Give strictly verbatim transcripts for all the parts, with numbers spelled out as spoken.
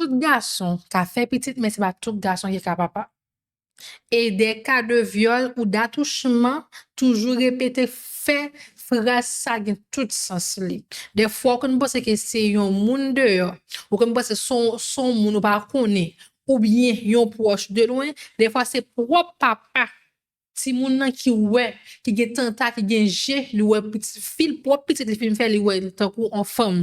tout gason ka fè pitit, men se pa tout gason ki ka papa. E des cas de viol ou d'atouchement, toujou repete, fè fraz sa gen tout sans li. Dèfwa, ou konn panse ke se yon moun deyò, ou konn panse se yon, se yon moun ou pa konnen, oubyen yon pwòch de lwen, dèfwa se pwòp papa timoun nan ki wè, ki gen tanta, ki gen je, li wè pitit fi l, pwòp pitit li fin fè, li wè l tankou yon fanm.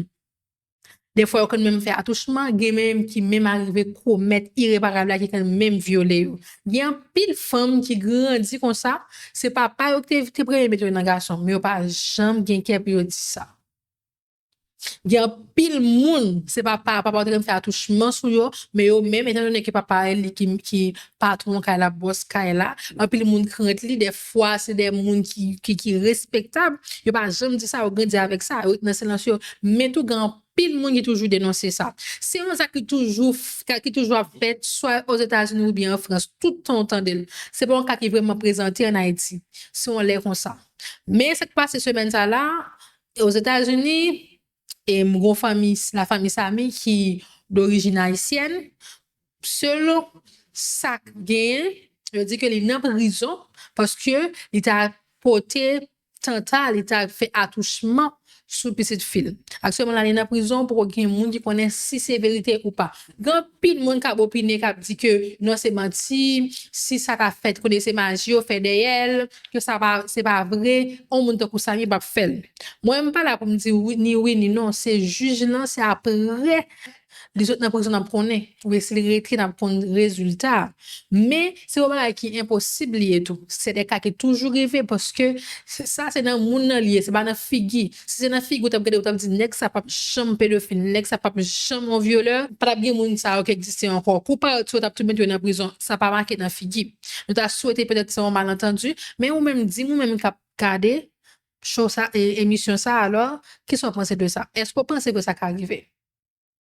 Dèfwa, yo konn menm fè atouchman, gen menm ki menm arive komèt ireparab la, ki konn menm vyole yo. Gen anpil fanm ki grandi konsa, se papa yo ki te, te premye mete yo nan gason, men yo pa janm gen kè pou yo di sa. Gen anpil moun, se papa, papa yo te konn fè atouchman sou yo, men yo menm, etandone ke papa a li ki, ki patwon kay la, bòs kay la, anpil moun krent li, dèfwa se de moun ki, ki, ki respektab, yo pa janm di sa, yo grandi avèk sa, yo ret nan silans yo. Men tou, gen anpil moun ki toujou denonse sa. Se yon zak ki toujou, f- ki toujou ap fèt, swa Ozetazini oubyen an Frans, tout tan w tande l. Se pa yon ka ki vrèman prezante ann Ayiti. Se yon lè konsa. Men sa k pase semèn sa la, Ozetazini, e m gon fanmi, lafanmi Samy ki dorijin ayisyèn, selon sa k genyen, yo di ke li nan prizon paske li ta pote tanta, li ta fè atouchman sou pitit fi l. Aktyèlman la, li nan prizon, poko gen moun ki konnen si se verite ou pa. Gen anpil moun k ap opine, k ap di ke non, se manti, si sa ta fèt, konnen se maji yo fè dèyè l, ke sa pa, se pa vre, yon moun tankou Samy p ap fè l. Mwen, m pa la pou m di wi, ni wi ni non, se jij lan, se apre li sot nan prizon n ap konnen, oubyen si l rete n ap konn rezilta a. Men, se yon bagay ki enposib li ye tou. Se de ka ki toujou rive paske se- sa se nan moun nan li ye, se pa nan figi. Si se nan figi, ou t ap gade, ou t ap di, nèg sa p ap janm pedofil, nèg sa p ap janm yon vyolè, pa t ap gen moun sa yo ki egziste ankò. Kou parèt yo t ap tou mete yo nan prizon, sa pa make nan figi. Nou ta swete petèt se yon malantandi, men ou menm, di m ou menm k ap gade show sa, e, emisyon sa, alò, kisa w panse de sa? Èske w panse ke sa ka rive?